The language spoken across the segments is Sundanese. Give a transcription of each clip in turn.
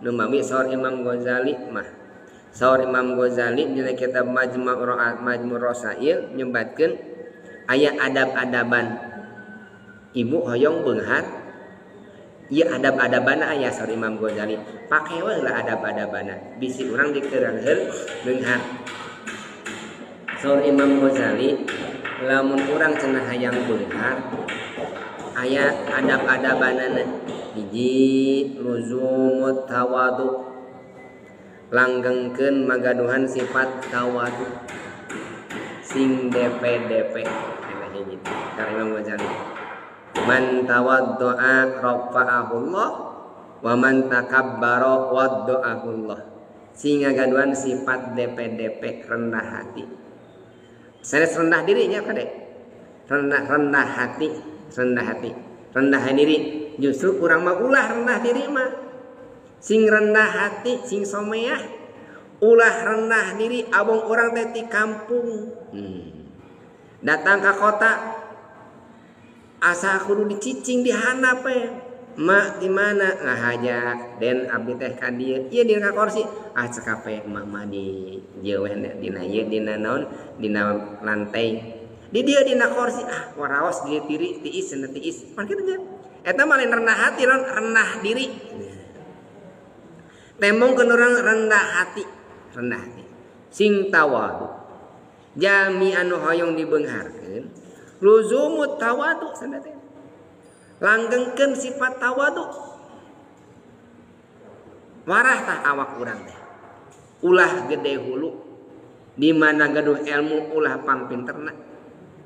Nu mawi saur Imam Ghazali mah, saur Imam Ghazali dina kitab Majmu' Rasail nyebatkeun aya adab-adaban. Ibu hoyong beunghar, ieu adab-adabana aya. Saur Imam Ghazali, pake we lah adab-adabana, bisi urang dikeureuheun beunghar. Saur Imam Ghazali, lamun urang cenah hayang beunghar, aya adab-adabanana. Hiji, luzumut tawadu, langgengkeun magaduhan sifat tawadu, sing DP-DP. Eta hiji. Kata Imam Ghazali, man tawaddu'a rafa'ahullah wa man takabbara wadda'ahullah. Sing ngagaduhan sifat DP-DP, rendah hati, sanes rendah dirinya kade, rendah, rendah hati, rendah hati, rendah diri. Justru kurang mah ulah rendah diri mah, sing rendah hati, sing someah, ulah rendah diri. Abong urang teh ti kampung datang ke kota, asa kudu dicicing di handap we. Mak di mana? Ngahaja den, abdi teh ka dieu ieu dina kursi. Ah, cekap we emak mah di dieu we, dina ieu, dina naon, dina lantai di dieu, dina kursi. Ah, waraos di tiri tiis, cenah tiis pan kitu nya. Eta mah lain rendah hati, rendah diri. Tembongkeun urang rendah hati, rendah hati, sing tawadu. Jalmi anu hoyong dibeungharkeun, luzumut tawadu, cenah teh langgengkeun sifat tawadu. Warah tah awak urang teh, ulah gede hulu. Di mana gaduh ilmu, ulah pangpinterna.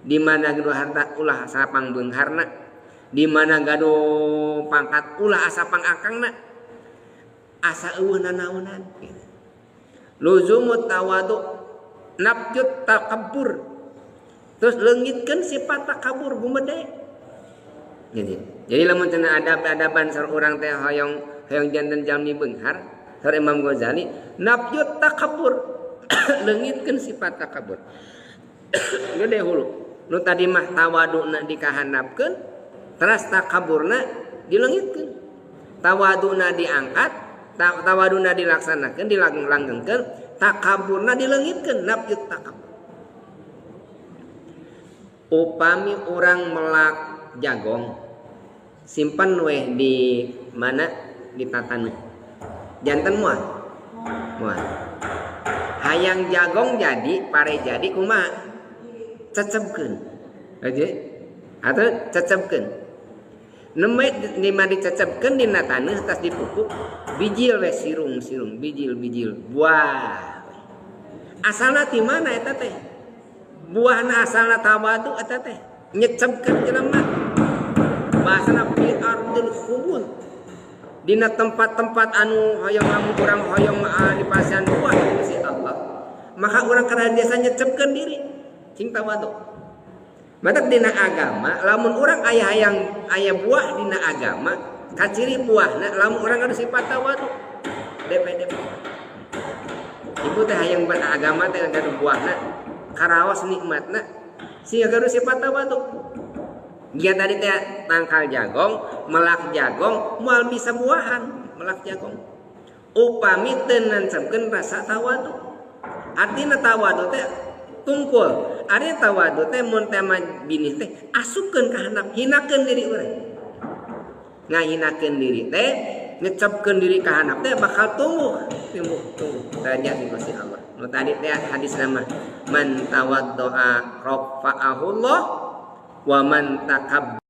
Di mana gaduh harta, ulah asa pangbeungharna. Di mana gaduh pangkat, ulah asa pangakangna, asa euweuh nanaonan gitu. Luzumut tawadu, nafyut takabbur, terus leungitkeun sifat takabur, gumede. Jadi lamun cenah adab-adaban urang teh hoyong hoyong janten jalmi beunghar, saur Imam Ghazali, nafyut takabur, leungitkeun sifat takabur. Gede hulu. Nu tadi mah tawaduna dikahandapkeun, teras takaburna dileungitkeun. Tawaduna diangkat, tawaduna dilaksanakeun, dilanggengkeun, takaburna dileungitkeun, nafyut takabur. Upami urang melak jagong, simpan weh di mana, di tataneuh, janten moal? Moal. Hayang jagong jadi, pare jadi, kumaha? Cecebkeun aja atau cecebkeun nembe di mana, dicecebkeun dina taneuh, tas dipupuk, bijil we, sirung sirung, bijil bijil, buah. Asalna ti mana eta teh buahna? Asalna tawadu eta teh, nyecebkeun jelema, bahasana fi ardil khubul, dina tempat-tempat anu hoyong, lamun urang hoyong dipasihan buah si Allah, maka urang kana biasa nyecebkeun diri, sing tawadu. Matak dina agama, lamun urang aya hayang aya buah dina agama, kaciri buahna lamun urang ada sifat tawadu, DP DP. Ibu teh hayang beragama teh gaduh buahna, karaos nikmatna, sehingga gaduh sifat tawadu. Dia tadi teh tangkal jagong, melak jagong, moal bisa buahan, melak jagong. Upami teu nancapkeun rasa tawadu. Artina tawadu teh tungkul. Ari tawadu teh mun teh binih teh asupkeun ka handap, hinakeun diri urang. Ngahinakeun diri teh, ngecepkeun diri ka handap teh bakal tumbuh, tumbuh, tumbuh. Derajat di Gusti Allah. Nu tadi teh hadis nama man tawaddoa rafa'ahullah wa man takabbara.